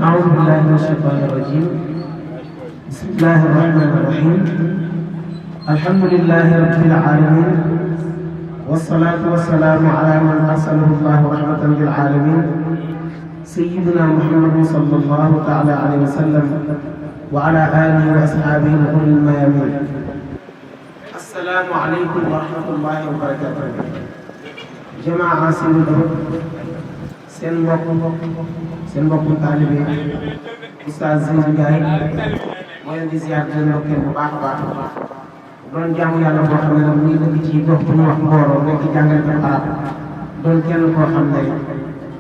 أعوذ بالله من الشيطان الرجيم بسم الله الرحمن الرحيم الحمد لله رب العالمين والصلاة والسلام على من أرسله الله رحمة للعالمين سيدنا محمد صلى الله تعالى عليه وسلم وعلى آله وأصحابه الغر الميامين. السلام عليكم ورحمة الله وبركاته. جماعة سيدنا seen mbokku taalibe Oustaz Zeynou Ndiaye mooy leen di ziar di leen ndokkeel bu baax a baax doon jaamu yàlla boo xam ne nag muy dëkk ci gox bu ñu wax Mboro nekk jàngalekat arab doon kenn koo xam ne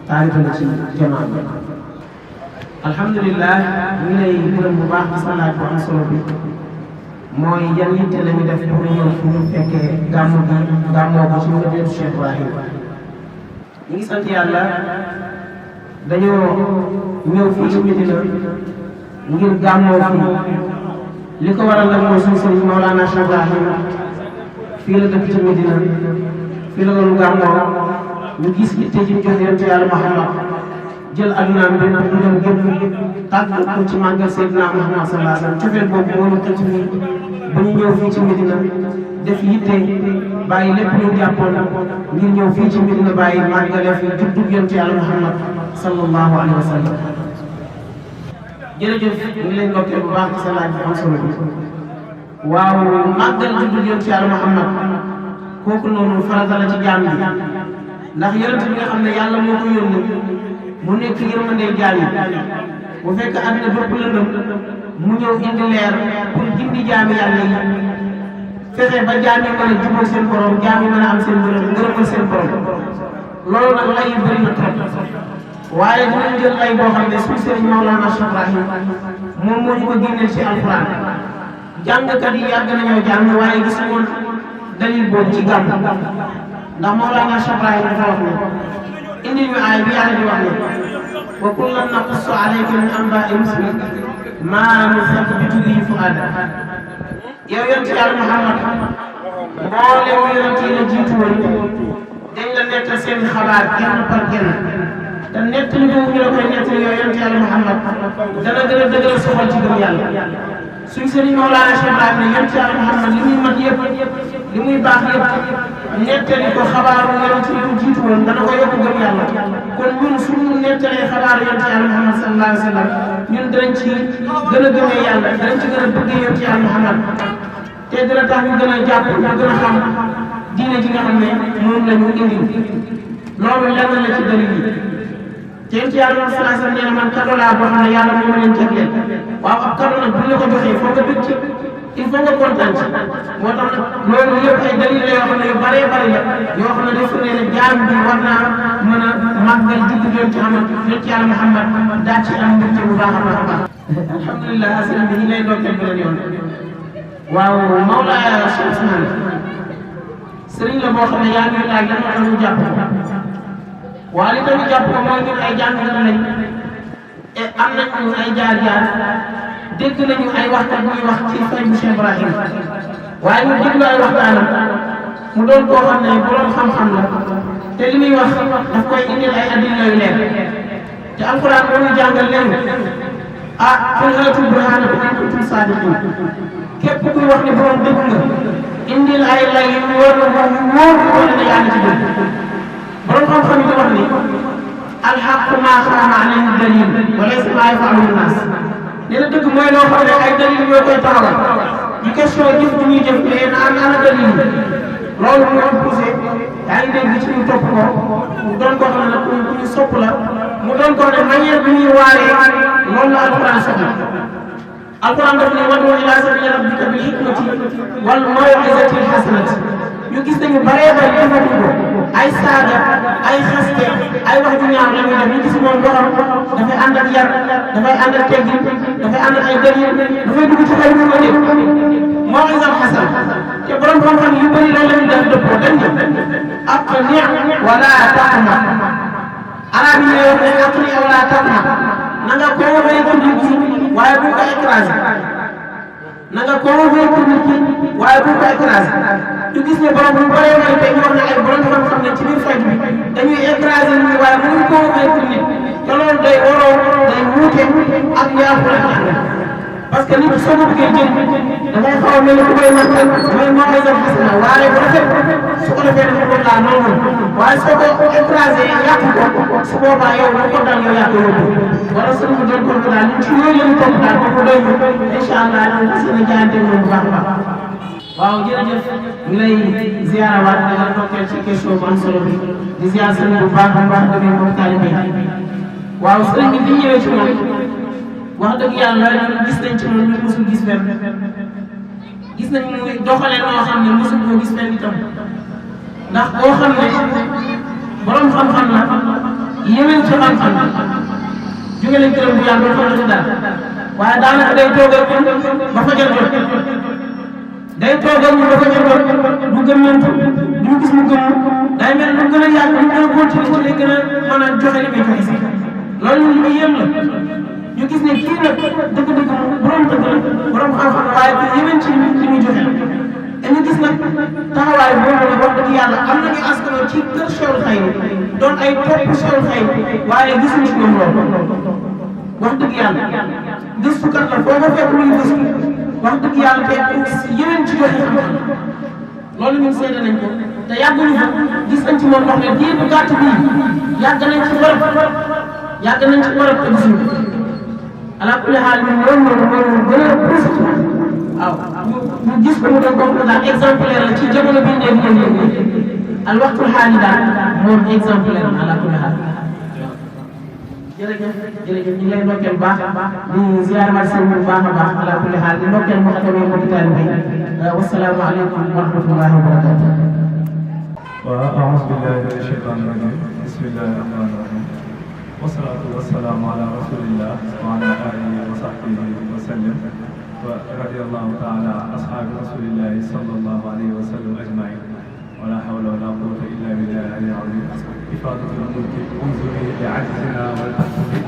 taalibe la ci jamaa bi. alhamdulilah ñu ngi lay gërëm bu baax ci laaj bu am solo bi mooy yan yitte la ñu def pour ñëw fu ñu fekkee gàmmoo ko ci ngëneelu Cheikh Ibrahim. ñu ngi sant yàlla dañoo ñëw fii ci Medina ngir gàmmoo fii li ko waral nag mooy suñu sëriñ Mawlana Cheikh Ibrahim fii la dëkk ci Medina fii la doon gàmmoo ñu gis itte ji jox yonent yàlla Muhammad jël addunaam bi ñu dem gépp tàgg ko ci màggal Seydina Muhammad sallallahu alayhi wa sallam cofeel boobu moo ñu xëcc fii ba ñu ñëw fii ci Medina def yitte bàyyi lépp ñu jàppoon ngir ñëw fii ci Medina bàyyi màggale fi juddug yonent yàlla Muhammad sallallahu alayhi wa sallam. jërëjëf ñu ngi leen ndokkeel bu baax ci sa laaj bi am solo bi waaw màggal juddug yonent yàlla Muhammad kooku noonu farata la ci jaam bi ndax yonent bi nga xam ne yàlla moo ko yónni mu nekk yërmande jaam yi bu fekk àddina bépp lëndëm mu ñëw indi leer pour gindi jaami yàlla yi fexe ba jaam yi mën a jubal seen borom jaam yi mën a am seen ngërëmal seen borom loolu nag lay yu bëri na trop waaye dinañ jël lay boo xam ne suñu sëriñ Mawlana Cheikh Ibrahim moom moo ñu ko génneel ci alquran jàngkat yi yàgg nañoo jàng waaye gis woon dalil boobu ci gàmm ndax Mawlana Cheikh Ibrahim dafa wax ne indi ñu aay bi yàlla di wax ne wa kullan naqussu alayka min anba'i rusuli maa nusabbitu bihi fu'aadak yow yonent yàlla Muhammad mboolem yonent yi la jiitu woon dañ la nettal seen xabaar genn par genn te nettali boobu ñu la koy nettali yow yonent yàlla Muhammad dana gën a dëgëral soxal ci gëm yàlla suñ sëriñ Mawlana Cheikh Ibrahim ne yonent yàlla Muhammad li muy mat yëpp li muy baax yëpp nettali ko xabaaru yonent yi ko jiitu woon dana ko yokk gëm yàlla kon ñun suñu nettalee xabaaru yonent yàlla Muhammad sallallahu alayhi wa sallam ñun danañ ci gën a gëmee yàlla danañ ci gën a bëggee yonent yàlla Muhammad te dina tax ñu gën a jàpp ñu gën a xam diine ji nga xam ne moom la ñu indi loolu lenn la ci dalil yi te yonent yàlla sallallahu alayhi wa sallam nee na man kado laa boo xam ne yàlla moo ma leen jagleel waaw ab kado nag bu ñu la ko joxee foo nga bëgg ci il faut nga kontaan ci moo tax nag loolu yëpp ay dalil la yoo xam ne yu bëree bëri la yoo xam ne day firnde ne jaam bi war naa mën a màggal juddu yonent yàlla Muhammad daa ci am mbégte bu baax a baax a baax. alhamdulilah sëriñ bi ñu lay ndokkeel beneen yoon waaw Mawla Cheikh Ousmane sëriñ la boo xam ne yaa ngi laaj lan moo ñu jàpp ko waaye li tax ñu jàpp ko mooy ñun ay jàngkat lañ et am nañu ay jaar-jaar. dégg nañu ay waxtaan ñuy wax ci fay bu Cheikh Ibrahim waaye ñu déglu ay waxtaanam mu doon koo xam ne borom xam-xam la te li muy wax daf koy indil ay addil yu leer te alquran moo ñu jàngal leen ah qul haatu burhaanakum in kuntum saadiqiin képp kuy wax ne borom dëgg nga indil ay lay yu wóor la wóor wala ne yaa ngi ci dëgg borom xam-xam yi di wax ni alxaqu maa qaama alayhi daliil wa laysa maa yaf'aluhu naas nee na dëgg mooy loo xam ne ay dalil ñoo koy taxawal ñu question jëf du ñuy jëf mais ana dalil loolu moo ñu poussé yaa ngi dégg ci ñu topp ko mu doon koo xam ne nag ku ñu sopp la mu doon koo ne manière bi ñuy waaree loolu la alquran soxla alquran daf ne wad'u ilaa sabiili rabbika bil hikmati wal maw'izati al hasanati ñu gis nañu baree bari defatuñ ko ay saaga ay xaste ay wax ju ñaaw la ñuy def ñu gis moom borom dafay ànd ak yar dafay ànd ak teggin dafay ànd ak ay dalil dafay dugg ci xel mu ko def maw'izal hasan te borom xam-xam yu bëri loolu la ñu def dëppoo dañ ne aqni wala taqma arab yi ñoo wax ne aqni wala taqma na nga convaincre nit ki waaye bu ko écrasé na nga convaincre nit ki waaye bu ko écrasé ñu gis ne borom bu bëree bëri tey ñu wax ne ay borom xam-xam ne ci biir faj bi dañuy écrasé nit ñi waaye mënuñ convaincre nit te loolu day wuute ak yaafu la parce que nit soo ko bëggee jël da ngay xaw a mel ni ku koy natt damay moo koy def gis na waaye bu rafet su ko defee dafa ko laa noonu waaye soo ko écrasé yàq ko su boobaa yow lu ko dal yow yaa ko yóbbu wala suñu ko doon ko daal ci yooyu la ñu topp daal ko doy incha allah dañ ko seen a jaayante moom bu baax a baax waaw jërëjëf ñu lay ziarawaat da nga ndokkeel ci question bu am solo bi di ziar sëriñ bu baax a baax damay mbokk taalibe waaw sëriñ bi ñu ñëwee ci moom wax dëgg yàlla gis nañ ci moom ñu mosul gis benn gis nañ mu doxalee noo xam ne mosul koo gis benn itam ndax boo xam ne borom xam-xam la yéwén ci xam-xam jóge nañ këram bu yàgg ba fa ci daal waaye daanaka day toogal ba fa jot day toogal ñu ba fa jot du gëmmantu du gis mu gëm day mel lu gën a yàgg lu gën a continuer ci lay gën a mën a joxe li muy joxe si loolu lu yéem la ñu gis ne kii nag dëgg-dëgg borom dëgg la borom xam-xam waaye ku yéwén ci li muy joxe la te ñu gis nag taxawaay boobu nag wax dëgg yàlla am nañu askanoo ci kër Cheikhul Khadim doon ay topp Cheikhul Khadim waaye gisuñu ci ñoom loolu wax dëgg yàlla gëstukat la foo ko fekk muy gëstu wax dëgg yàlla te yéwén ci joxe xam-xam loolu ñun seede nañ ko te yàgguñu fa gis nañ ci moom wax ne diir bu gàtt bii yàgg nañ ci barab te gisuñu ko ala kulli xaal ñun loolu moo gën a positif waaw ñu gis ko mu doon comme daal exemplaire la ci jamono bi ñu nekk al waxtul xaali daal moom exemplaire la ala kulli xaal jërëjëf ñu ngi lay ndokkeel baax di ziar marché bu baax a baax ala kulli xaal di ndokkeel mu xamee mbokki taalibe bi wasalaamu aleykum wa rahmatullahi wa barakatuh waaw a'uuzu billahi mina shaytaani rajiim bismillahi rahmaani rahiim wasalaatu wasalaamu ala rasulillah wa ala alihi wa sahbihi wa sallam wa radiyallahu taala an ashaabi rasulillahi sallallahu alayhi wa sallam ajmain wala hawla wala quwwata illa billahi al-aliyyil azim ifaadatul mulki unzuri li ajzina wal tahfi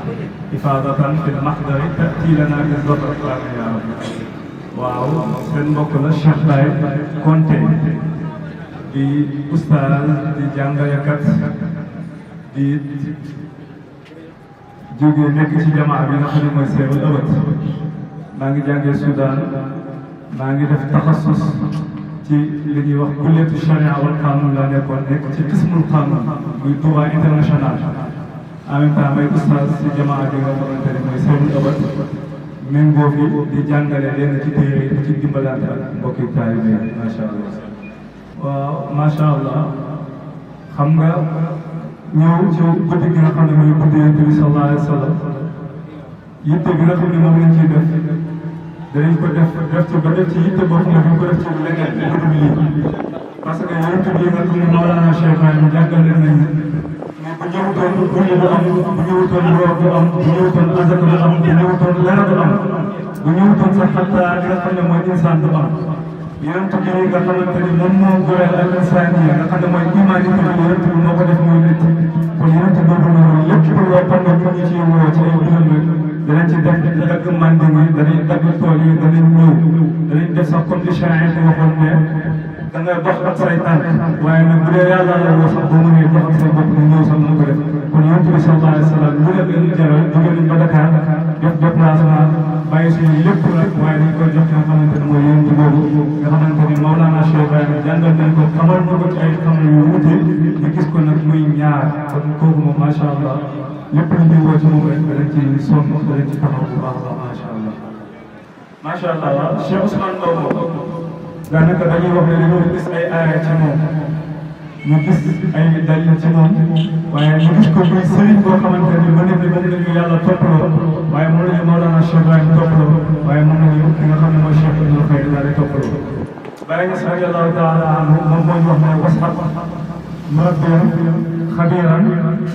ifaadatan fil mahdari ta'ti lana bi zafar ya rabbi waaw seen mbokk la Cheikh Baye Konté di ustaaz di jàngalekat di jóge nekk ci jamaa bi nga xam ne mooy seewal ëwët maa ngi jàngee Soudan maa ngi def taxassus ci li ñuy wax kulleetu charia wal qanun laa nekkoon nekk ci qismul qanun muy droit international en même temps may ustaaz ci jamaa bi nga xamante ne mooy seewal ëwët méngoo fi di jàngale leen ci téere yi ci dimbalante ak mbokki taalibe yi macha allah waaw macha allah xam nga ñëw ci guddi gi nga xam ne mooy guddi Yonent bi sallallahu alayhi wa sallam yitte bi nga xam ne moom lañ ciy def danañ ko def ci ba def ci yitte boo xam ne duñ ko def ci leneen lu dul lii parce que Yonent bi nga xam ne Mawlana Cheikh Ibrahim jàngal leen nañ mais bu ñëwutoon julli du am bu ñëwutoon woor du am bu ñëwutoon azaka du am bu ñëwutoon dara du am bu ñëwutoon sax xataa li nga xam ne mooy insaan du am Yonent bi nga xamante ni moom moo goreel al insaaniya nga xam ne mooy humanité bi Yonent bi moo ko def muy nit kon Yonent boobu noonu lépp loo xam ne ñu ciy woo ci ay mbiram rek danañ ci def dagg manding yi danañ dagg tool yi danañ ñëw danañ def sax comme li Cheikh bi waxoon ne da nga dox ak say tànk waaye nag bu dee yàlla la woo sax boo mënee dox ak say bopp nga ñëw sax mën ko def kon Yonent bi sallallahu alayhi wa sallam lu leen leen jaral jóge nañ ba Dakar def déplacement bàyyi suñu lépp nag waaye dañ koy jox nga xamante ne mooy Yonent boobu nga xamante ni Mawlana Cheikh Ibrahima jàngal nañ ko xamal na ko ci ay xam yu wuute ñu gis ko nag muy ñaar kon kooku moom macha allah lépp lu ñu woo ci moom rek danañ ci sonn danañ ci taxaw bu baax a baax macha allah. macha allah Cheikh Ousmane Lo moom daanaka dañuy wax ne dañoo gis ay aaya ci moom ñu gis ay dalil ci moom waaye ñu gis ko muy sëriñ boo xamante ni mën nañu yàlla toppaloo waaye mën nañu Mawlana Cheikh Ibrahima toppaloo waaye mën nañu ki nga xam ne mooy Cheikh Ibnu Xayri daal di toppaloo. Baye Niass radiyallahu taala anhu moom moo ñu wax ne wasxab murabbiyan xabiran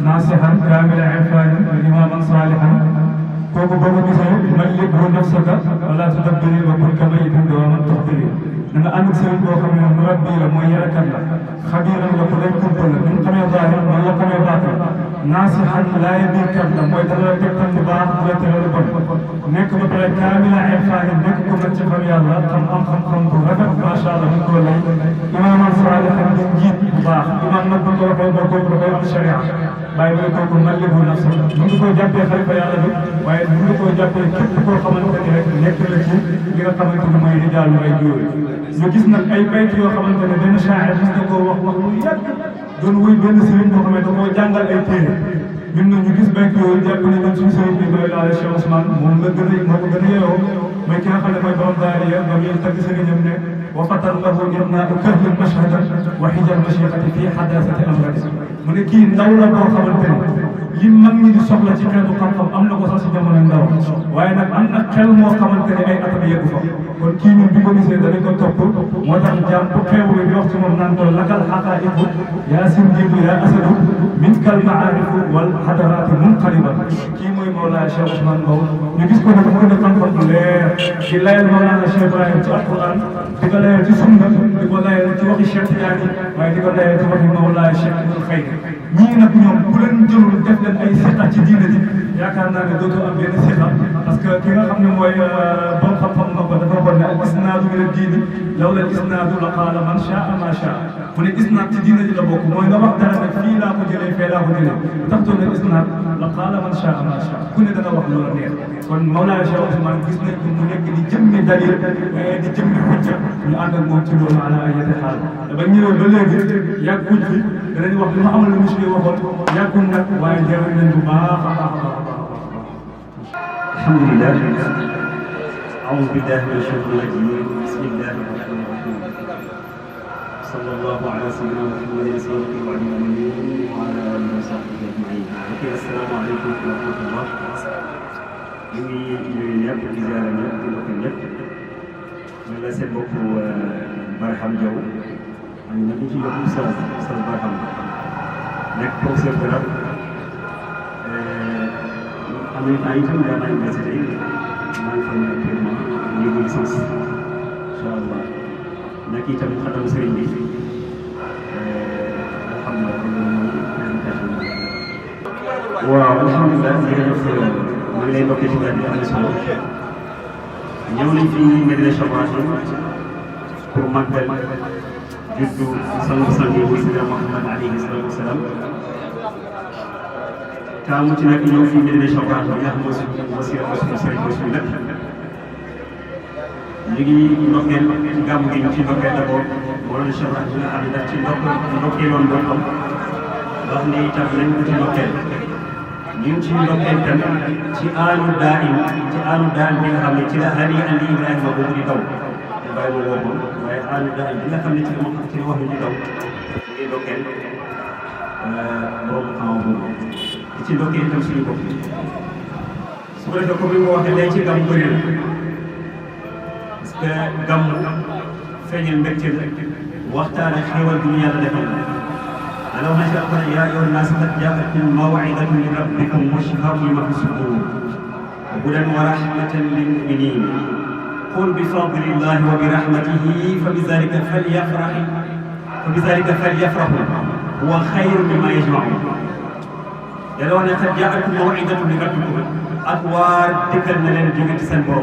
naasihan kaamila irfaanin imaaman saalihan kooku boo ko gisee man yëg bu nafsaka wala tudabbiri wa kun kamayyitin dawaaman tuxbiri da nga ànd ak sëriñ boo xam ne murabbi la mooy yarekat la xabiran la ku dañ kumpa la ñu xamee zaahir mooy la xamee baatin naasihan laay biirkat la mooy dana la tegtal lu baax du la tere lu bon nekk ba pare kaamila irfaanin nekk ko nag ci xam yàlla am xam-xam bu rafet macha allah mu ko lay imaaman saalihan di njiit baax imaam nag bu ko waxee ba kooku dafay am sharia bàyyi ba kooku mallihu nafsa mu ngi koy jàppee xalifa yàlla bi waaye mu ngi koy jàppee képp koo xamante ni rek nekk na ci li nga xamante ni mooy rijaalu ay góor ñu gis nag ay bayt yoo xamante ne benn shaa'ir gis na koo wax lu yàgg doon wuy benn sëriñ boo xamante da koo jàngal ay téere ñun nag ñu gis bayt yooyu jàpp ne ñun suñu sëriñ bi mooy laale Cheikh Ousmane moom la gën a moo ko gën a yeyoo mooy ki nga xam ne mooy borom daariya ba muy tagg sëriñam ne wa fatan lahu irnaau kahli mashhada wa xijal mashiqati fii xadaasati amradi mu ne kii ndaw la boo xamante ne li mag ñi di soxla ci xeetu xam-xam am na ko sax si jamono ndaw waaye nag am na xel moo xamante ne ay atam yeggu fa kon kii ñun bi ko gisee danañ ko topp moo tax jàmm bu xeewee di wax ci moom naan ko lakal xaqaa'iqu yaa sindiidu yaa asadu min kal maarifu wal xadaraati munqariba kii mooy Mawlana Cheikh Ousmane Mbow ñu gis ko nag mu ne xam-xam bu leer di layal Mawlana Cheikh Ibrahim ci alquran di ko layal ci sunna di ko layal ci waxi Cheikh Tidiane waaye di ko layal ci waxi Mawlana Cheikh Ibn Xayr ñii nag ñoom bu leen jëlul def leen ay siqa ci diine ji yaakaar naa ne dootoo am benn siqa parce que ki nga xam ne mooy borom xam-xam nga ko dafa waxoon ne al isnaadu min ad-diini lawla al isnaadu la qaala man shaa ma shaa mu ne isnaad ci diine ji la bokk mooy nga wax dara nag fii laa ko jëlee fee laa ko jëlee tax doon ne isnaad la qaala man shaa ma shaa ku ne dana wax loola neex kon Mawlana Cheikh Ousmane gis nañ ko mu nekk di jëmmi dalil di jëmmi xujja ñu ànd ak moom ci loolu ala ayati xaal ba ñëwee ba léegi yàgguñ fi danañ wax li ma amal lu monsieur waxoon yàgguñ nag waaye jëriñ nañ bu baax a baax a baax. alhamdulilah aoudu billahi min ashaytani rajim bismillahi rahmani rahim sallallahu ala sayyidina muhammadin sayyidil mu'minin wa ala alihi wa sahbihi ajmain. Ok, asalaamaaleykum wa rahmatullah. ñu ngi nuyu ñëpp di ziara ñëpp di mbokk ñëpp man la seen bopp Barham Diaw am na ñu ci yokk Oustaz Barham nekk professeur de rap en même temps itam daa naa université maa ngi fay actuellement niveau licence incha allah nekk itam xadamu sëriñ bi alhamdulilah comme ni présentation bi. waaw alhamdulilah jërëjëf maa ngi lay bokkee ci benn am na solo ñëw nañ fi Médina Chabatou pour màggal juddu sang-sang yi Seydina Muhammad alayhi salaatu wa salaam taamu ci nag ñëw fii Médina Chabatou bi nga xam mooy suñu wasila suñu sëriñ mooy suñu lépp ñu ngi ndokkeel ci gàmmu gi ñu ci ndokkeel d'abord Mawlana Cheikh Ibrahim bi nga xam ne daf ci ndokkeeloon boppam wax ne itam nañ ko ci ndokkeel ñu ngi ciy ndokkeel tamit ci aanu daa'im bi nga xam ne ci la hadi andi Ibrahima boobu di daw bàyyi ma woo ko waaye aanu daa'im bi nga xam ne ci la wax ñu di daw ñu ngi ndokkeel borom temps boobu di ci ndokkeel itam suñu bopp su ko defee comme ni ma waxee léegi ci gàmm bëri na parce que gàmm feeñal mbégte la waxtaane xéewal bi ñu yàlla defal أنا ونشأ يا أيها الناس قد جاءتكم موعظة من ربكم وشفاء لما في الصدور وهدى ورحمة للمؤمنين قل بفضل الله وبرحمته فبذلك فليفرحوا هو خير مما يجمعون. يا أنا قد جاءتكم موعظة من ربكم أكوار دكال نلين جوجة سنبرو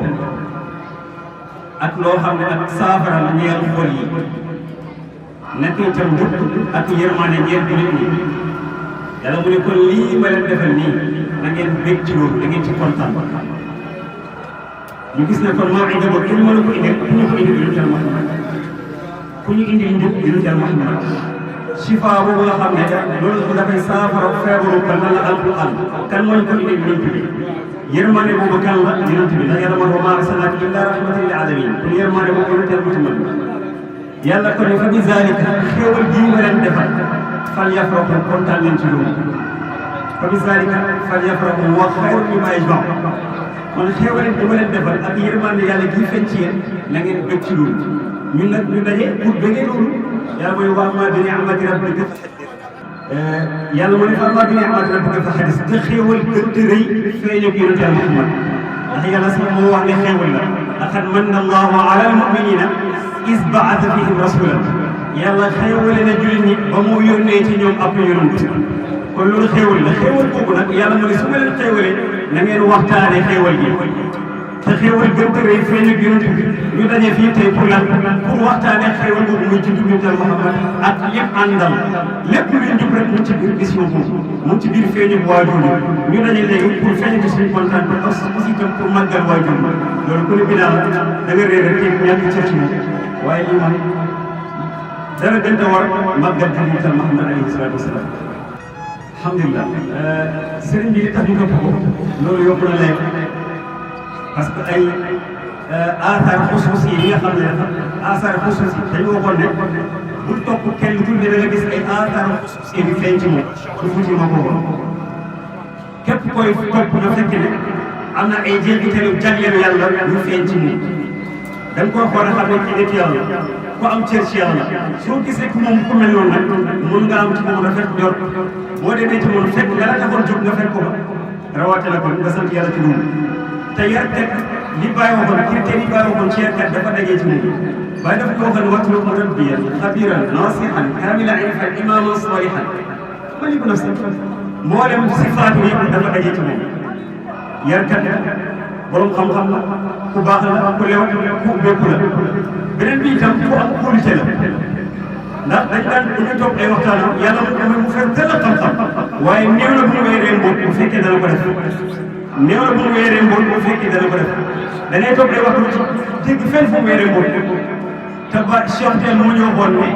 أكلو هم أكسافر نيال خولي nekk itam njub ak yërmande ñeent nit ñi yàlla mu ne kon lii ma leen defal nii na ngeen bég ci loolu da ngeen ci kontaan ñu gis ne kon mawida ba ku ñu mën a ko indil ku ñu ko indil yonent Yàlla Muhammad ku ñu indil njub yonent Yàlla Muhammad shifa boobu nga xam ne loolu dafay saafara feebaru kan la alquran kan mooy ko indil yonent bi yërmande boobu kan la yonent bi ndax yàlla man wa maa arsalnaaka illaa rahmatan lil aalamiin kon yërmande boobu yonent Yàlla Muhammad yàlla ko ne fa bi zaalika xéewal bii ma leen defal fal yafrahu kontaan leen ci loolu fa bi zaalika fal yafrahu wa xayrun mimmaa yajma'uun kon xéewal bi ma leen defal ak yërmande yàlla gi feeñ ci yéen na ngeen bëgg ci loolu ñun nag ñu daje pour bëggee loolu yàlla mooy wa ammaa bi ni'mati rabbika yàlla mooy fa ammaa bi ni'mati rabbika fa haddis te xéewal gën a rëy feeñu ko yonent Yàlla Muhammad ndax yàlla sax moo wax ne xéewal la laqad manna Allahu ala al-mu'miniina is ba'atha fihim rasulan yàlla xéewale na jullit ñi ba mu yónnee ci ñoom ab yonent kon loolu xéewal la xéewal boobu nag yàlla ma ne su ma leen xéewalee na ngeen waxtaane xéewal gi te xéewal gën a rëy feeñ ak yonent bi ñu daje fii tey pour lan pour waxtaanee xéewal boobu muy juddu bi tal Muhammad ak yëpp àndal lépp luy njub rek mu ci biir mission boobu mu ci biir feeñu waajur ñu daje léegi pour feeñ ci suñu kontaan te aussi tam pour màggal waajur loolu ku ne bi daal da nga réer rek ñàkk cër ci moom waaye lii man dara gën a war màggal juddu bi tal Muhammad alayhi salaatu wasalaam alhamdulilah sëriñ bi li tax ñu topp ko loolu yokku na léegi parce que ay asaar xusuus yi nga xam ne asaar xusuus yi dañu waxoon ne bul topp kenn tur ne da nga gis ay asaar xusuus yi di feeñ ci moom su fuuti ma ko woon képp koy topp na fekk ne am na ay jeexitalu jagleelu yàlla yu feeñ ci moom da nga koy xool xam ne ci nit yàlla ku am cër ci yàlla soo gisee ku moom ku mel noonu nag mun nga am ci moom rafet njort boo demee ci moom fekk nga la taxoon jóg nga fekk ko ba rawatina ko nga sant yàlla ci moom te yarkat li bàyyi waxoon critères yi bàyyi waxoon ci yarkat dafa dajee ci moom waaye dafa ko waxoon watlub murabbiyan xabiran nasihan kaamila ilfan imaman salihan maliku nafsi mboolem sifaatu yëpp dafa dajee ci moom yarkat borom xam-xam la ku baax la ku lew ku ubbeeku la beneen bi itam ku am qualité la ndax dañ daan bu ñu toog ay waxtaanam yàlla mu fekk teel a xam-xam waaye néew la bu ñu weeree mboot bu fekkee dana ko def néew la bu ñu weeree mboot bu fekkee dana ko def da ngay toog ay waxtu ci dégg fenn fu mu weeree mboot te ba Cheikh Teel moo ñu waxoon ne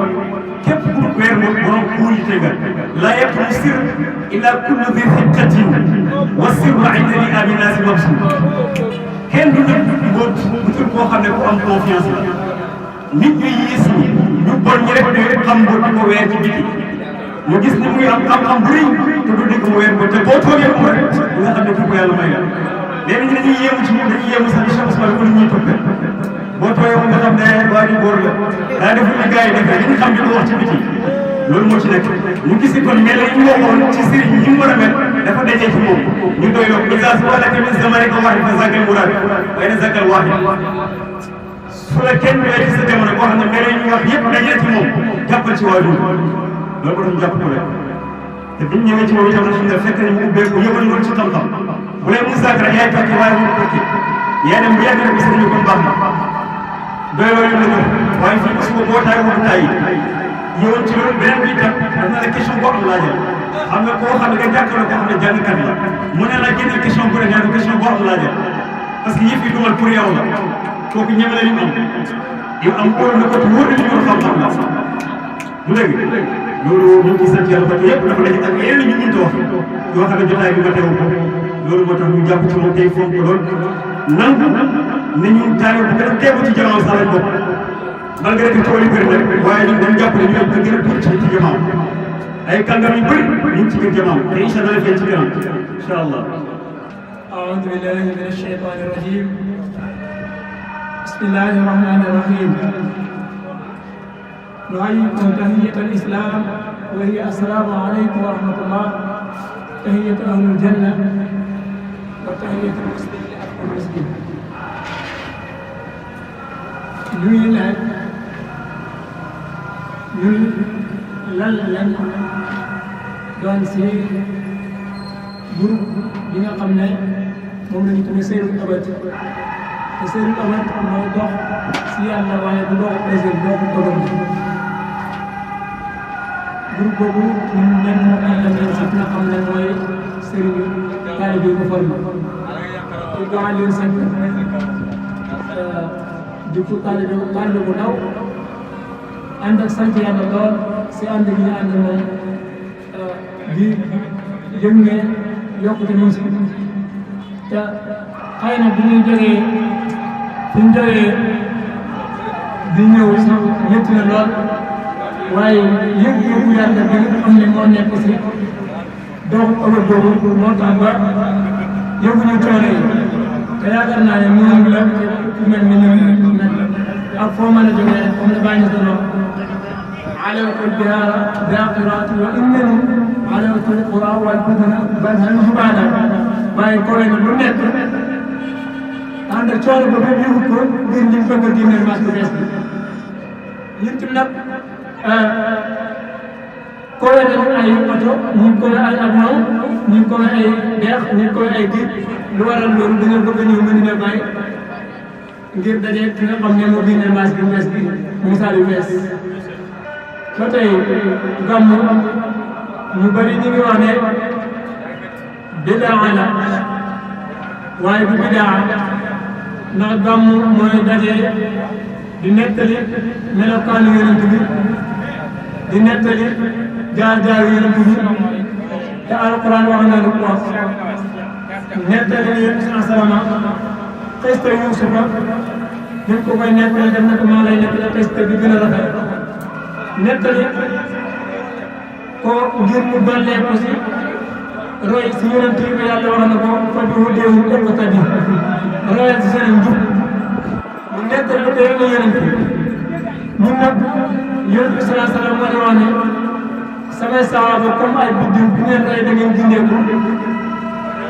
képp ku weer mboot borom qualité nga laa yaktumu sirr illa kullu dhi thiqatin wa sirru inda li abi naasi mabsuut kenn du nekk mboot bu tur koo xam ne ku am confiance la nit ñi yées ñi ñu bon ñi rek ñooy xam mboot di ko weer ci biti ñu gis ni muy am xam-xam bu rëy te du dégg mu weer mboot te boo toogee mu rek nga xam ne fi ko yàlla may la léegi ñu dañuy yéemu ci moom dañuy yéemu sax Cheikh Ousmane ko nit ñuy toppee boo toogee moom nga xam ne waa ji góor la daa def li gars yi defee li ñu xam di ko wax ci biti loolu moo ci nekk ñu gis kon mel yi ñu waxoon ci sëriñ ñi mu war a mel dafa dajee ci moom ñu doy loo misas wala tamit zamane ko wax fa zagal murad waaye na zagal wax su la kenn doy ci sa jamono boo xam ne mel yi ñu wax yëpp dajee ci moom jàppal ci waajur loolu ko doon jàpp ko rek te biñ ñëwee ci moom itam xam ne fekk ne mu ubbeeku yëwal loolu ci xam-xam bu lay mu sacré yaay tokki waaye mu tokki yaa dem bu yàgg rek gis nañu ko baax na doy loolu la ñu waaye fii suba boo taay waxu taay ñëwoon ci loolu beneen bi itam daf na la question boo am laajal xam nga koo xam ne nga jàkkaarloo koo xam ne jàngkat la mu ne la génneel question bu ne nga ko question boo am laajal parce que yëf yi dumal pour yow la kooku ñeme la li mu am yow am wóor na ko te wóor na li ñu xam-xam la du dëgg loolu ñu ngi sant yàlla ba yëpp dafa daje ak yeneen ñu mënta wax yoo xam ne jotaay bi ma teew ko loolu moo tax ñu jàpp ci moom tey fonk ko lool nangu ne ñu taay bu gën a teewu ci jamono sax lañ bokk malgré que tool yi bëri na waaye ñun dañu jàpp ne ñu da gën a tuuti ci jamono ay kàngam yu bëri ñu ngi ci biir jamono te incha allah feeñ ci kanam incha allah أعوذ بالله من الشيطان الرجيم بسم الله الرحمن الرحيم نحييكم تحية الإسلام وهي السلام عليكم ورحمة الله تحية أهل الجنة وتحية المسلم لأخو المسلم ñuy laaj ñun lan lañ doon si groupe bi nga xam ne moom la ñu tuddee Seydul Abad te Seydul Abad mooy dox si yàlla waaye du dox plaisir doxu dogal groupe boobu ñun ñenn ay la leen sax nga xam ne mooy sëriñu taalibe bi ko formé te gaa leen sax di ko taalibe bu ndaw ànd ak sant yàlla lool si ànd gi ñu ànd moom di yëg ne yokkute ñu si te xëy na bu ñu jógee fi ñu jógee di ñëw sax métti na lool waaye yëg-yëgu yàlla bi nga xam ne moo nekk si doxu ëllëg boobu moo tax ba yëguñu coono yi te yaakaar naa ne moom la ku mel ni ñoom ak foo mën a jógee comme la bàyyi sa loxo علوت البهار ذاقرات وإنني علوت القرى والبدن بل هل هبانا waaye kowe na lu nekk ànd ak coono ba même yëngu ko ngir ñu bëgg a génneel maas bu bees bi ñun tam nag kowe nañu ay oto ñu ngi kowe ay avion ñu ngi kowe ay deex ñu ngi kowe ay géej lu waral loolu dañoo bëgg a ñëw Medina Baye ngir daje ki nga xam ne moo génne maas gi bees bi misaal yu bees ba tey gàmmu ñu bëri ñu ngi wax ne bidaa la waaye du bidaa ndax gàmmu mooy daje di nettali melokaanu yonent bi di nettali jaar-jaar yonent bi te alquran wax na lu ko wax nettali ne yonent bi salama xista Yuusufa ñu ko koy nettali def na ko maa lay nettali xista bi gën a rafet nettali ko ngir mu dollee ko si roy si yonent yi yàlla wax na ko fa bi hudeehu iqtadi royal si seen njub mu nettali ko te yéen yonent ñun nag yonent bi salaa salaam moo di wax ne samay sahaaba comme ay biddiw bu ngeen rey da ngeen gindeeku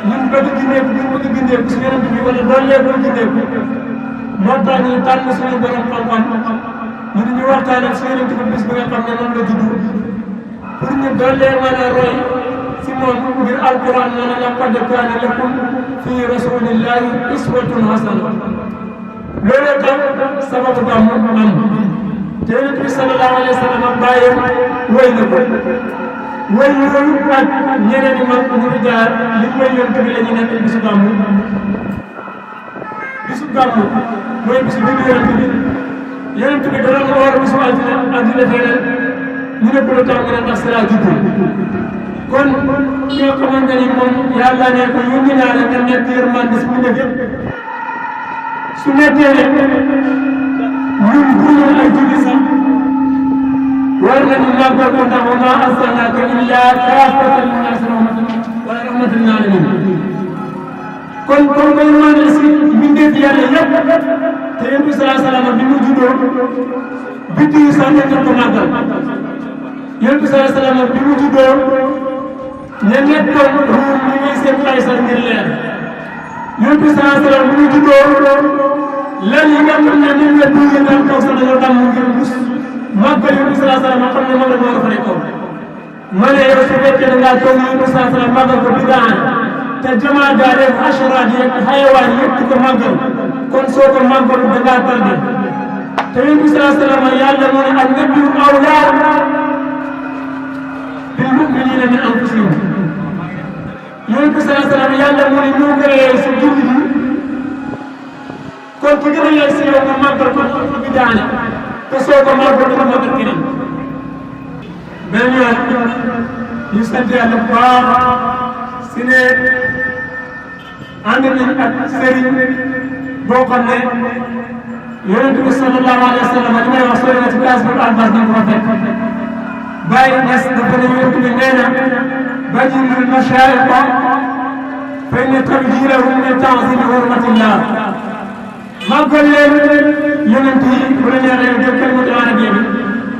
ñun bëgg gindeeku ñun bëgg gindeeku si yonent bi wala dollee ko gindeeku moo tax ñu tànn suñu borom xam-xam ñu di ñu waxtaan ak si yonent bi bis bi nga xam ne noonu la juddu pour ñu dollee mën a roy si moom ngir alquran na ne laqad kaana lakum fi rasulillahi uswatun hasana loolu tam sababu gàmmu am te yonent bi sallallahu alayhi wa sallam bàyyam wéy na ko wéy yooyu ak ñeneen i mag ñu jaar li mooy yonent bi la ñu nekk bisu gàmmu mooy bisu bi yonent bi dana ko war bisu altine feneen ñu ne ko lu tax nga ndax si laa juddu kon ki nga xamante ni moom yàlla ne ko yónni naa la nga nekk yërmande si mu def yëpp su nekkee ne ñun bu ñu ay julli sax war nañu màggal ko ndax wa maa arsalnaaka illaa kaafatan linnaasi wa rahmatan lil aalamiin kon koy yërmande si mbindeef yàlla yëpp te yonent bi salaa salaam bi mu juddoo biddi yi sax ñu ko màggal yonent bi salaa salaam bi mu juddoo ña nekkoon ruum ñu ngi seen Kaysar ngir leer yonent bi salaa salaam bi mu juddoo lan yi nga xam ne ñun la duggee daal kaw sax dañoo dam ngir mus màggal yonent bi salaa salaam xam ne moom la ñu war a fare kaw ma ne yow su fekkee da ngaa toog yonent bi salaa salaam màggal ko bidaan te jamaa daa def asharaat yi ak xayawaan yëpp di ko màggal kon soo ko màggal da ngaa tardé te yonent bi salaa salaam yàlla moo ne ak nabiyyu awlaa bil mu'miniina min anfusihim yonent bi salaa salaam yàlla moo ne ñoo gën a yey si jullit yi kon ki gën a yey si yow nga màggal ko bidaan te soo ko màggal dina màggal keneen benn yoon ñu sant yàlla bu baax si ne ànd nañ ak sëriñ boo xam ne yonent bi sallallahu alayhi wa sallam li may wax sori na ci classe bi albas nañ ko fekk bàyyi ñes dafa ne yonent bi nee na bajilul mashaaiqa fa inna tabjilahum min ta'zimi hurmatillah màggal leen yonent yi bu la neexee jël kalimatu arabiyya bi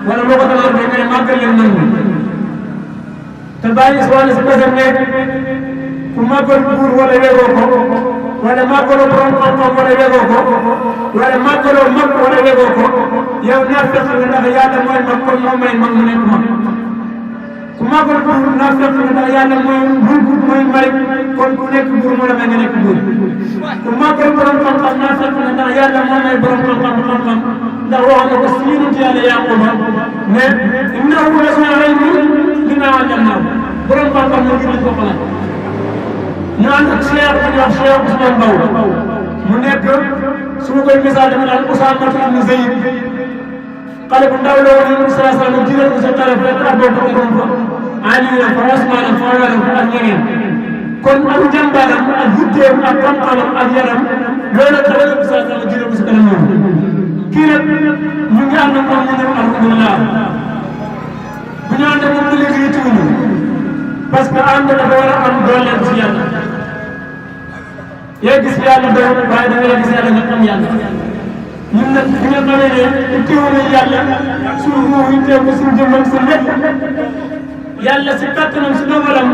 wala boo ko talar nga ne màggal leen nangu te bàyyi si wàllu si kasam ne ku màggal buur wala wegoo ko wala màggaloo borom xam-xam wala wegoo ko wala màggaloo mag wala wegoo ko yow naa fekk nga ndax yàlla mooy mag kon moo may mag mu nekk mag ku màggal buur naa fekk nga ndax yàlla mooy may kon ku nekk buur moo la may nga nekk buur ku màggal borom xam-xam naa fekk nga ndax yàlla moo may borom xam-xam ndax wax na ko si yonent yàlla Yaquba ne innahu la zu ilmin limaa allamnaahu borom xam-xam moo gën ko xalaat ñu ànd ak Cheikh bu ñuy wax Cheikh Ousmane Mbow mu nekk su ma koy misaal dama naan Usaama ibn Zayd xale bu ndaw la woon Yonent bi sallallahu alayhi wa sallam jiital ko sa taraf rek Abubakar fa Ali fa Usmaan fa Umar ak ñeneen kon ak njàmbaaram ak yitteem ak xam-xamam ak yaram loolu tax Yonent bi sallallahu alayhi wa sallam jiital ko sa kanam ñoom kii nag ñu ngi ànd ak moom ñu ñëw alhamdulilah bu ñu ànd ak moom ba léegi yittuwuñu parce que ànd dafa war a am doole ci yàlla yaa gis yàlla doon waaye da ngay gis yàlla nga xam yàlla ñun nag bi nga xamee ne itteewuñu yàlla suñu ruux yi teew ko suñu jëmm ak suñu lépp yàlla si kattanam si dogalam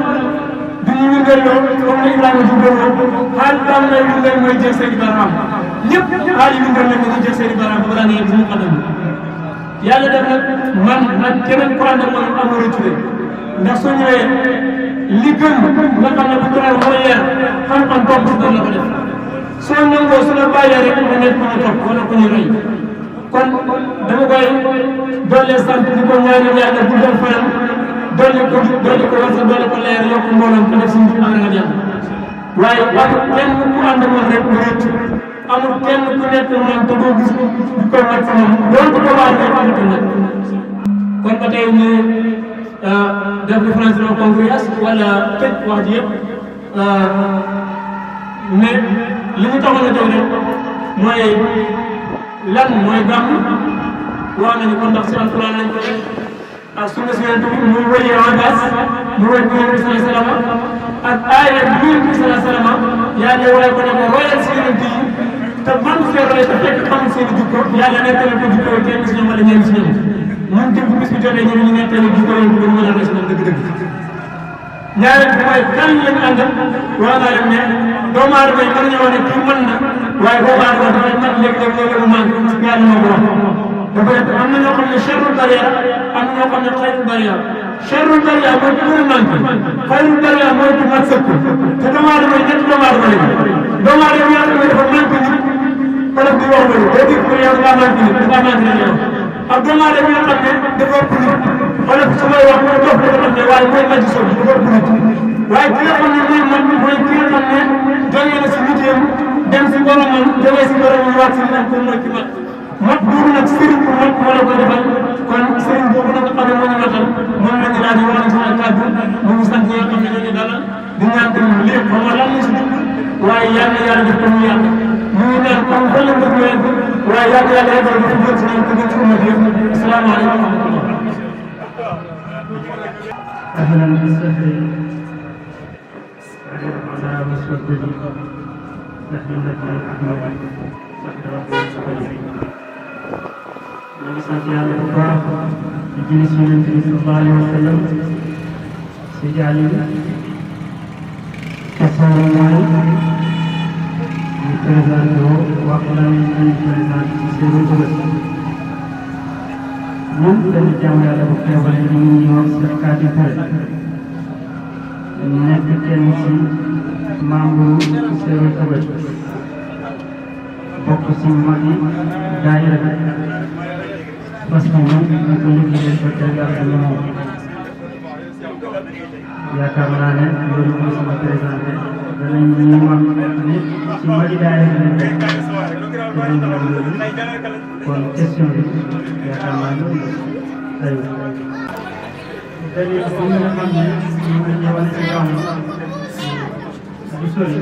du ñu wéngaloo comme ne Ibrahima jubbaloo xaal daam lay wéngal mooy jël seen i baraam ñëpp xaal yi wéngal nañ ñu jël seen i baraam ba balaa nga yegg si mu xaddam yàlla def nag man ak keneen ku ànd ak man amul rëccu ndax soo ñëwee li gën nga xam ne bu ñu doon xool yar xam-xam topp si doon la ko def soo nangoo su la bàyyee rek mu nekk ku ñu topp wala ku ñu rey kon dama koy doole sant di ko ñaanal yàlla guddal fanam dolli ko wasa dolli ko leer yokk mbooloom ko def si mbir am ragal yàlla waaye amul kenn ku ànd moom rek mu rëcc amul kenn ku nekk moom te doo gis di ko mat si moom loolu ko baax rek amatul nag kon ba tey ñu def différence de concluence wala tëj wax ji yëpp mais li ñu taxoon a jóg rek mooy lan mooy gàmm wax nañu ko ndax si alquran lañ ko def ak sunna si yonent bi muy wëyee Abbas mu wëy bu Yonent bi sallallahu alayhi wa sallam ak aaya bi Yonent bi sallallahu alayhi wa sallam yàlla waaye ko ne ko royal si yonent yi te man fee roy te fekk xamul seen i jikko yàlla nettali ko jikko kenn si ñoom wala ñenn si ñoom ñun jëm bu bis bi jotee ñu ñu nettali jikko yooyu bu mën a roy si ñoom dëgg-dëgg ñaareel bi mooy kan lañu àndal waa naa leen ne doomu aadama yi mën nañoo wax ne kii mën na waaye doomu aadama dafay mat léeg-léeg léeg-léeg mu manqué yàlla moo ko wax dafa am na ñoo xam ne charrul bariya am na ñoo xam ne xayrul bariya charrul bariya mooy ku muy manqué xayrul bariya mooy ku mat sëkk te doomu aadama yi ñetti doomu aadama lañu doomu aadama yi nga xam ne dafa manqué nit xolof di wax loolu boo dégg ko yow daa manqué nit daa manqué nit yow ak doomu aadama yi nga xam ne dafa ëpp nit xolof su may wax mooy dox dafa xam ne waaye mooy màcc soog dafa ëpp nit waaye ki nga xam ne mooy man mooy ki nga xam ne jógee na si nitéem dem si boromam jógee si boromam waat si nag moom mooy ki mat boobu nag sëriñ bu mat moo la ko defal kon sëriñ boobu nag nga xam ne moo ñu matal moom la ñu daal di wax ci kàddu mu ngi sant ñi nga xam ne ñoo ñu dalal di ñaan tamit lépp xam nga lan la si dugg waaye yàlla yàlla def ko mu yàgg ñu ngi naan comme fan la bëgg leen waaye yàlla yàlla yàggal ko gën si ñoom ko gën si ummat yëpp asalaamaaleykum wa rahmatullah ahlan wa sahlan ala wasfadli rahmatullahi ahmad ñu ngi sant yàlla bu baax di julli si Yonent bi sallallahu alayhi wa sallam si jaali question bi mooy ñu présenté woo wax lan lañ présenté si Seydou Touré ñun dañu jàmm yàlla bu feebar ñu ngi ñëw Cheikh Kati Touré nekk kenn si membre Seydou Touré bokk si mag yi daayira bi parce que moom ñu ko liggéeyal ba tey yàlla na moom yaakaar naa ne loolu mooy sama présenté danañ ñu wax ne ci mag yi daayira bi lañ nekk te duñ ñëw loolu kon question bi yaakaar naa ne aywa dañuy ko nga xam ne ñu ngi ñëwal ci gàmm du sori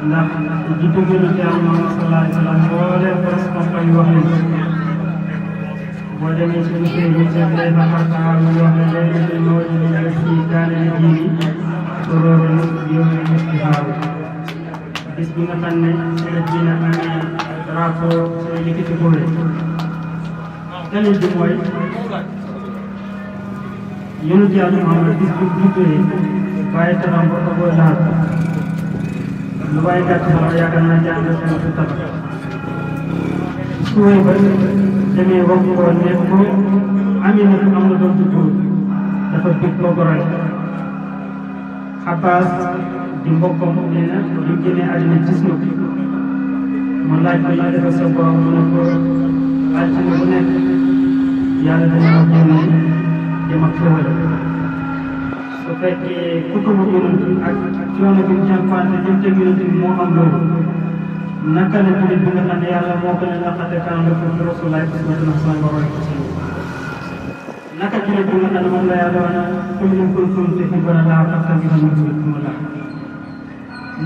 ndax di dugg na ci Yàlla sallallahu alayhi wa sallam mbooleem borom xam-xam yi wax nañu boo demee ci monsieur bi seen lay xamartaa mu wax ne léegi moo ñu nekk ci daane na diini soroorul yow mi istixaar bis bi nga xam ne ci la diina amee rapport sooy yëkkati boole dalil bi mooy yonent Yàlla Muhammad bis bi juddoo bàyyi taxam ba ko booy laal lu bàyyi gàtt xam yaakaar naa jàng seen su tabax suwee ba demee wax ko ne ko Amina am na doom ju góor dafa bég boo ko rey Abbas di mbokkam nee na li génnee àddina gis na ko mu laaj ko ñu defal sa borom mu ne ko altine bu nekk yàlla dana ma génne dem ak xewal su fekkee ku ko mu yonent ak coono bi mu jànkuwante jëm te yonent bi moo am loolu naka la jullit bi nga xam ne yàlla moo ko ne laqad kaana lakum fi rasuulillaahi uswatun hasanatun nga roy ko ci naka jullit bi nga xam ne moom la yàlla wax qul in kuntum tuhibbuuna llaaha fattabi'uunii yuhbibkumu llaah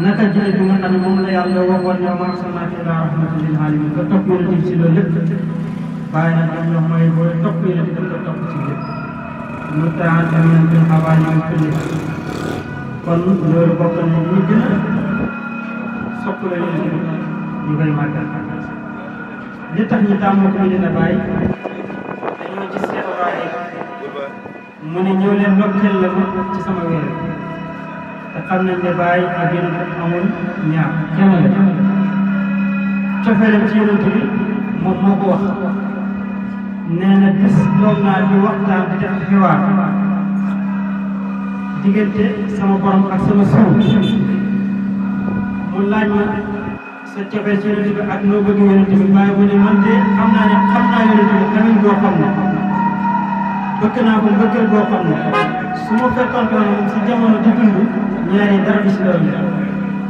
naka jullit bi nga xam ne moom la yàlla waxoon ne wa maa arsalnaaka illaa rahmatan lil aalamiin nga topp yonent bi ci loolu lépp waaye nag dañ wax mooy booy topp yonent bi nga topp ci lépp muttaa'an amiinan fil xabaari min kulli kon loolu bokk na ñu gën a sopp la yonent bi ñu koy màggal li tax ñu tàmmoo ko Medina Baye dañoo gis Cheikh Ibrahim mu ne ñëw leen ndokkeel la ma ci sama weer te xam nañ ne Baye ak yonent amul ñaar kenn la cofeelam ci yonent bi moom moo ko wax nee na bis toog naa di waxtaan di def xiwaar diggante sama borom ak sama suuf mu laaj ma sa cofeel ci yonent bi ak noo bëgg yonent bi waaye mu ne man de xam naa yonent bi tamit boo xam ne bëgg naa ko mbëggeel boo xam ne su ma fekkoon ko moom si jamono di dund ñaari dara bi si loolu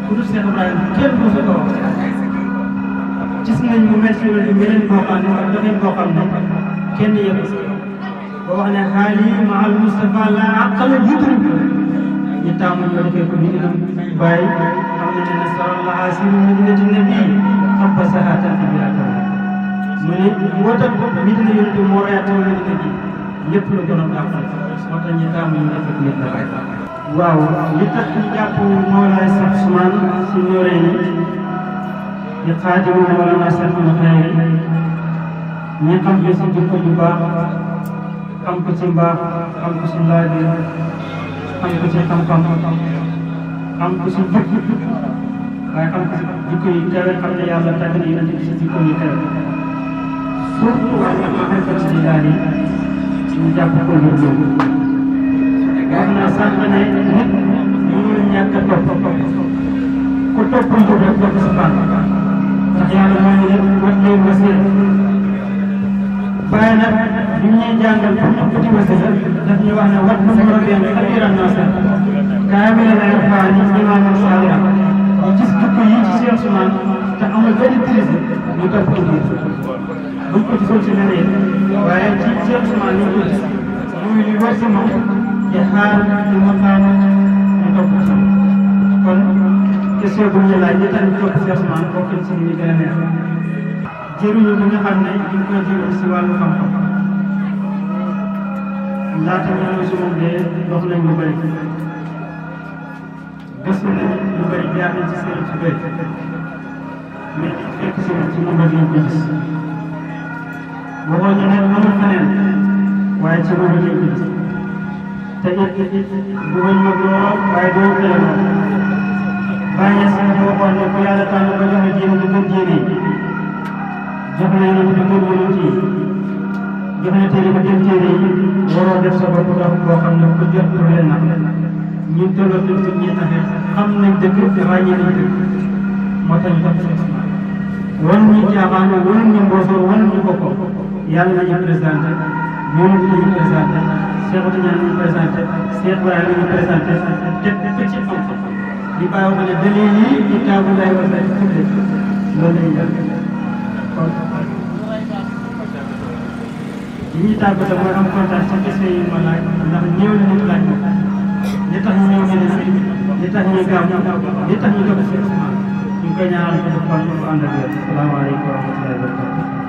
ku dul Cheikh Ibrahima kenn du sa ko wax gis nañ mu mel si yonent bi yeneen boo xam ne ak doxin boo xam ne kenn yëg boo wax ne xaali ma al Mustafa la aqala yudrik ñu taamu ñu defee ko ni ñu bàyyi xam ne ne saral la asiru medinati nabi xabba sahatan bi akam mu ne wootam Medina yonent bi moo reyaatoo Medina bi lépp lu gënoon àqal moo tax ñu taamu ñu defee ko nit la bàyyi waaw li tax ñu jàpp Mawlaay Cheikh Ousmane si ñoree ni di xaadimu Mawlana Cheikh Xayri ñi xam ko si jikko ju baax xam ko ci mbaax xam ko ci laaj xam ko ci xam-xam xam ko ci jikko waaye xam ko ci jikko yi kawe xam ne yàlla tàgg na yonent bi ci jikko yi kawe surtout waaye nag ma xam ko ci daal yi ñu jàpp ko ngir loolu wax naa sànq ne nit mënul ñàkk a topp ku topp njub rek topp sa baax ndax yàlla moo ñu ne wat leen wasila waaye nag bi ñuy jàngal pour ñu ko ci wasila daf ñu wax ne wat bu mu rabeen xabiran nasa kaamila la irfaani imaaman saalihan ñu gis jikko yi ci Cheikh Ousmane te amul benn crise ñu topp ko biir buñ ko gisoon ci leneen waaye ci Cheikh Ousmane ñu ko gis muy li war si moom di xaar di maqaam ñu topp ko kon question bu ñu laaj li tax ñu topp Cheikh Ousmane bokk ci ñu gën a neex jëruñu bi nga xam ne ñu ngi koy jëriñ si wàllu xam-xam laata ñu ñëw si moom de dox nañ lu bëri gëstu nañ lu bëri jaar nañ ci sëriñ su bëri mais fekk si ci moom rek lañ ko gis waxoon ñu ne amul feneen waaye ci moom rek lañ ko gis te it bu bañ mag lool waaye doo tële lool bàyyi si nga waxoon ne ku yàlla tànn ba joxe diine di gën diine jox na yonent bi gën yonent yi jox na téere ba gën téere yi waroo def sa bopp dox boo xam ne ku jot pour leen nax ñun tolloo nañ fi ñuy naxe xam nañ dëgg ràññee nañ dëgg moo tax ñu topp si wan ñu caaxaan wan ñu mboosoo wan ñu bokko yàlla nañu présenté yonent nañu présenté Cheikh Tidiane nañu présenté Cheikh Ibrahima nañu présenté teg ko ci xam-xam di bàyyi wax ne dalil yi kitaabu lay wa say tudde loolu lañu def kon li ñuy tàggatoo mooy am kontaan ci question yi ma laaj ndax ñëw na nit laaj ma li tax ñu ñëw Medina li tax ñuy gaaw li tax ñu def si Ousmane ñu ngi koy ñaanal ko def fan bu ànd ak yéen salaamaaleykum wa rahmatullahi wa barakatuh